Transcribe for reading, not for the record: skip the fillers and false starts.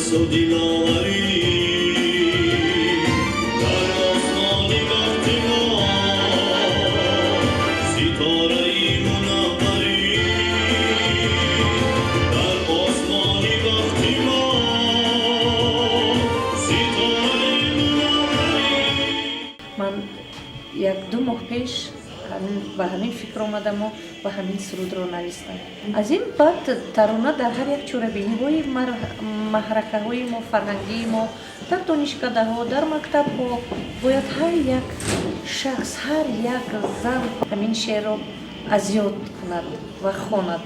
Дилрасу диловарӣ, дар осмони бахти мо ситораи мунавварӣ, дар осмони бахти мо ситораи мунавварӣ. Ман 1-2 моҳ пеш ба ҳамин фикр омадаму ва ҳамин сурудро навистам. Аз ин баъд тарона дар ҳар як чорабиниҳои маҳракаҳои мо, фарҳангии мо, дар донишкадаҳо, дар мактабҳо бояд ҳар як шахс, ҳар як зан ҳамин шеърро аз ёд кунад ва хонад.